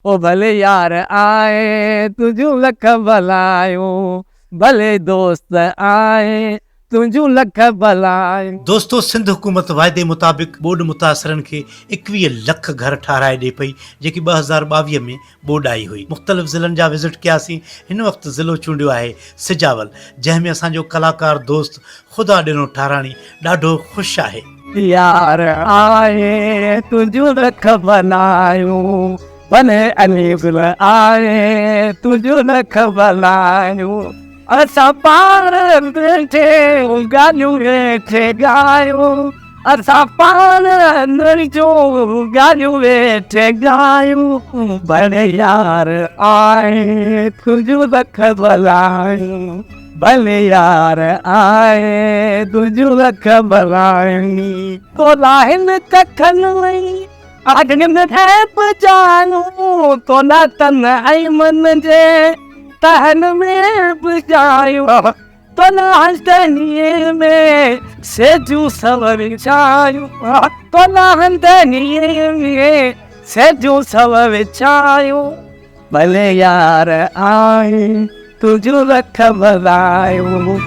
او ڀلي يار آء تنهنجون لک ڀلايون ڀلي دوست آء تنهنجون لک ڀلايون. دوستو سنڌ حڪومت واعدي مطابق ٻوڏ متاثرن کي 21 لک گهر ٺاهرائي ڏي پئي جيڪي 2022 ۾ ٻوڏ آئي هئي مختلف ضلعن جا وزٽ ڪياسين هن وقت ضلعو چونڊيو آهي سجاول جنهن ۾ اسان جو ڪلاڪار دوست خدا ڏنو ٺاراڻي ڏاڍو خوش آهي. يار آء تنهنجون لک ڀلايون ڀلي علي گل آء تنهنجون لک ڀلايون اسان پاڻ ويٺي ڳالهيون ويٺي ڳايون اسان پاڻ جون ڳالهيون ويٺي ڳايون ڀلي يار آء تنهنجون لک ڀلايون ڀلي يار آء تنهنجون لک ڀلايون تو لاء هن ڪکن ۾ اگن ٿي پچايون تو لاء تن ۽ من جي تهن ۾ پچايون تو لاء هنڌنيء ۾ سيجون سڀ وڇايون تو لاء هنڌنيء ۾ سيجون سڀ وڇايون ڀلي يار آء تنهنجون لک ڀلايون.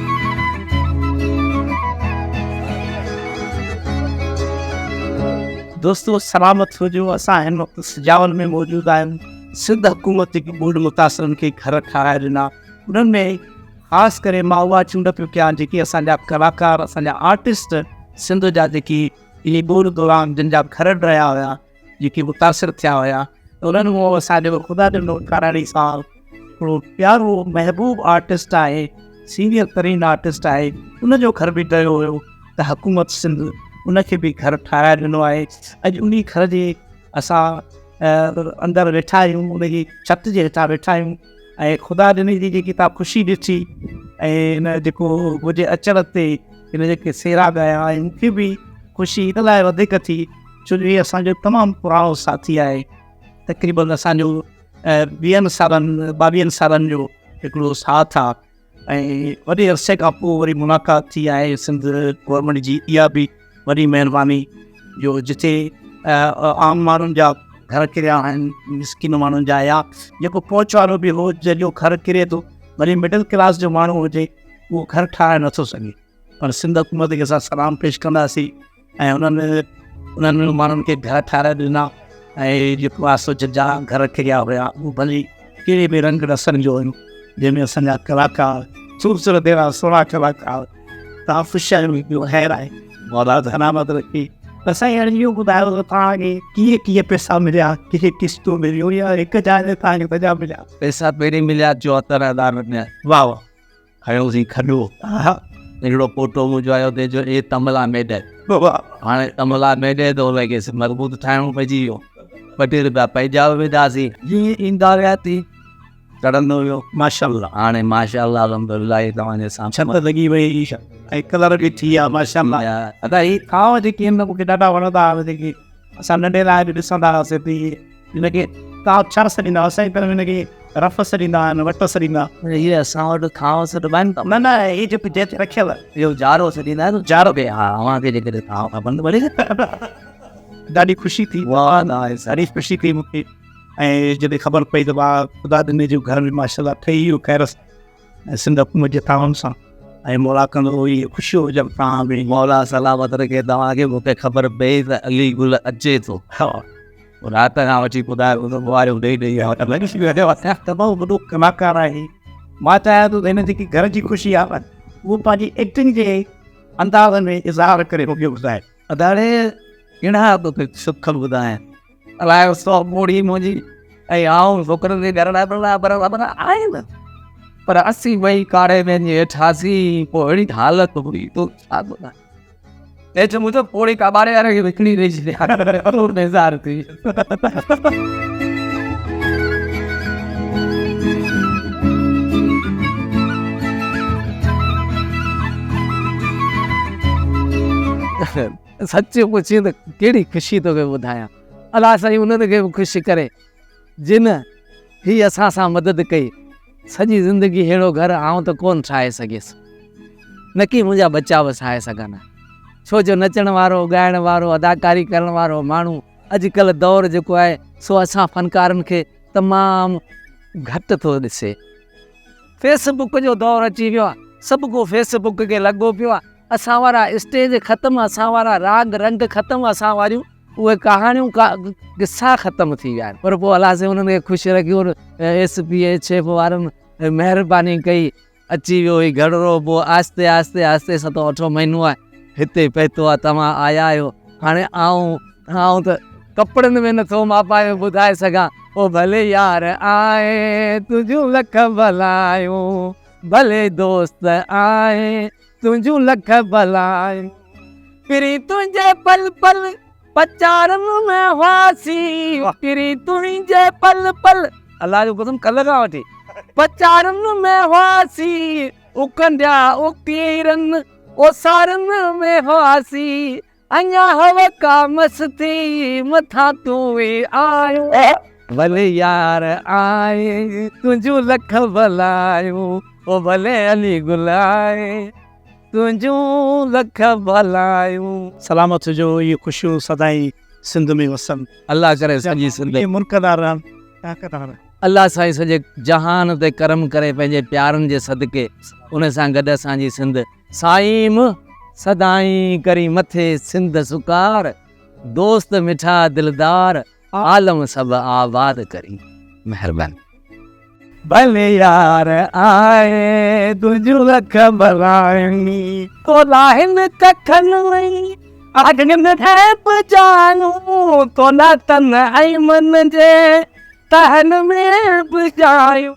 دوستو سلامت هجو اسان هن وقت سجاول ۾ موجود آهيون سنڌ حڪومت جيڪي ٻوڏ متاثرن کي گهر ٺاهرائي ڏنا انهن ۾ خاص ڪري مان اها چونڊ پيو ڪيان جيڪي اسان جا ڪلاڪار اسان جا آرٽسٽ سنڌ جا جيڪي انهي ٻوڏ دوران جن جا گهر ڊهيا هيا جيڪي متاثر ٿيا هيا انهن مان اسان جو خدا ڏنو ڪاراڻي صاحب هڪڙو پيارو محبوب آرٽسٽ آهي سينيئر ترين آرٽسٽ آهي ان جو گهر به ڊهيو هيو ته حڪومت سنڌ ان کي به گهر ٺاهرائي ڏنو آهي اڄ انهي گهر جي اسان اندر ويٺا آهيون ان جي ڇت جي هيٺان ويٺا آهيون ۽ خدا ڏني جي جيڪي تان خوشي ڏٺي ۽ هن جيڪو منهنجي اچڻ تي هن جيڪي سيرا ڳايا ۽ مون کي به خوشي ان لاء وڌيڪ ٿي ڇو جو هي اسانجو تمام پراڻو ساٿي آهي تقريبن اسانجو ويهن سالن ٻاويهن سالن جو هڪڙو ساٿ آهي ۽ وڏي عرصي کان پوء وري ملاقات ٿي آهي سنڌ گورنمينٽ جي اها به وڏي مهرباني جو جتي عام ماڻهن جا گهر ڪريا آهن مسڪين ماڻهن جا يا جيڪو پهچ وارو به هو جنهن جو گهر ڪري ٿو وري مڊل ڪلاس جو ماڻهو هجي اهو گهر ٺاهي نٿو سگهي پر سنڌ حڪومت کي اسان سلام پيش ڪنداسين ۽ انهن انهن ماڻهن کي گهر ٺاهرائي ڏنا ۽ جيڪو آهي سو جا گهر ڪريا هيا اهو ڀلي ڪهڙي به رنگ رسن جو هيو جنهن ۾ اسان جا ڪلاڪار خوبصورت اهڙا سهڻا ڪلاڪار تان خوش آهيون ٻيو خير آهي مولا سلامت رکي ته سائين هاڻي اهو ٻڌايو ته توهان کي ڪيئن ڪيئن پئسا مليا ڪيئن قسطون مليون يا هڪ جاء تي توهان کي سڄا مليا پئسا پهرين مليا 74000 رپيا واهه واهه کنيوسين کڏو. هڪڙو پوٽو منهنجو آيو تنهن چيو اي تملا ميڏ. هاڻي تملا ميڏ ته ان کي مضبوط ٺاهڻو پئجي ويو. ٻه ٽي روپيا پنهنجا به وڌاسين. جيئن ايندا ويا تيئن چڙهندو ويو. ماشاءالله. هاڻي ماشاءالله الحمدلله هي توهان جي سامهون. ڇت لڳي وئي ۽ ڪلر به ٿي ويا ماشاءالله. ادا هي ٿانو جيڪي آهن نه مون کي ڏاڍا وڻندا هئا جيڪي اسان ننڍي لاء به ڏسندا هئاسين ته هي هن کي توهان ڇا سڏيندا آهيو؟ اسان جي طرف هن کي رف سڏيندا آهن، وٽ سڏيندا. هي اسان وٽ ٿانو سڏبا آهن. نه نه هي جيڪو جنهن تي رکيل. اهو جارو سڏيندا آهن. جارو. ها اوهان کي جيڪڏهن ٿانو کپن ته ڀلي. ڏاڍي خوشي ٿي. واهه نه ڏاڍي خوشي ٿي مون کي ۽ جڏهن خبر پئي ته واهه خدا ڏني جو گهر به ماشاء الله ٺهي ويو خير سان. ۽ سنڌ حڪومت جي تعاون سان ۽ مولا ڪندو اهي خوشيون هجن توهان به. مولا سلامت رکي توهان کي مون کي خبر پئي ته علي گل اچي ٿو ها رات کان وٺي ٻڌايو ته ٻوهاريون ڏئي ڏئي آيو تمام وڏو ڪلاڪار آهي مان چاهيان ٿو ته هن جيڪي گهر جي خوشي آهي نه اهو پنهنجي ايڪٽنگ جي انداز ۾ اظهار ڪري مون کي ٻڌائي. اداڙي ڪهڙا توکي سک ٻڌايان الائي سو موڙي منهنجي ۽ آئون ڇوڪرن جي گهر لاء پر پر آهي نه پر اسين ٻئي ڪاڙهي ۾ وڃي ويٺاسين پوء اهڙي حالت هئي تو ڇا ٻڌايان نيٺ مون چيو پوڙهي ڪاٻاڙي واري کي وڪڻي ڏئي ڇڏيان بيزار ٿي سچ پڇين ته ڪهڙي خوشي توکي ٻڌايان. الله سائين انهن کي به خوش ڪري جن هي اسان سان مدد ڪئي. سڄي زندگي ههڙو گهر آئون ته ڪونه ٺاهي سگهيس. نڪي منهنجا ٻچا به ٺاهي سگهن ها. ڇو جو نچڻ وارو، ڳائڻ وارو، اداڪاري ڪرڻ وارو ماڻهو اڄڪلهه دور جيڪو آهي سو اسان فنڪارن کي تمام گهٽ ٿو ڏسي. فيس بڪ جو دور اچي ويو آ، سڀ ڪو فيس بڪ کي لڳو پيو آ، اسان وارا اسٽيج ختم، اسان وارا راڳ رنگ ختم، اسان واريون اهي ڪهاڻيون قصا ختم ٿي ويا آهن. پر پوء الله سائين انهن کي خوش رکيو، ايس پي ايڇ ايف وارن مهرباني ڪئي، اچي ويو هي گهڙرو، پوء آهستي آهستي آهستي ستون اٺون مهينو آهي هتي پهتو آهي، توهان آيا آهيو، هاڻي آئون آئون ته ڪپڙن ۾ نٿو ماپايو ٻڌائي سگهان، او ڀلي يار آء تنهنجون لک ڀلايون، ڀلي دوست آء تنهنجون لک ڀلايون، پرين تنهنجي پل پل پچارن ۾ هئاسين، پرين تنهنجي پل پل، الله جو قسم ڪلهه کان وٺي پچارن ۾ هئاسين، اڪنڊيا اڪيرن اوسارن ۾ هئاسين، اڃا هوء ڪا مس ٿي مٿان تون ئي آيو، ڀلي يار آء تنهنجون لک ڀلايون، او ڀلي علي گل آء تنهنجون لک ڀلايون. سلامت هجو اهي خوشيون سدائين سنڌ ۾ وسن. الله ڪري سڄي سنڌ. ائين مرڪندا رهن ٽهڪندا رهن. الله سائين سڄي جهان تي ڪرم ڪري پنهنجي پيارن جي صدقي ان سان گڏ اسان جي سنڌ سائين سدائين ڪرين مٿي سنڌ سڪار دوست مٺا دلدار عالم سڀ آباد ڪرين مهرباني. ڀلي يار آء تنهنجون لک ڀلايون. تو لاهن ڪکن ۾. اگن ٺهپ جانون تو لاء تن ۽ من جي تهن ۾ به جايون.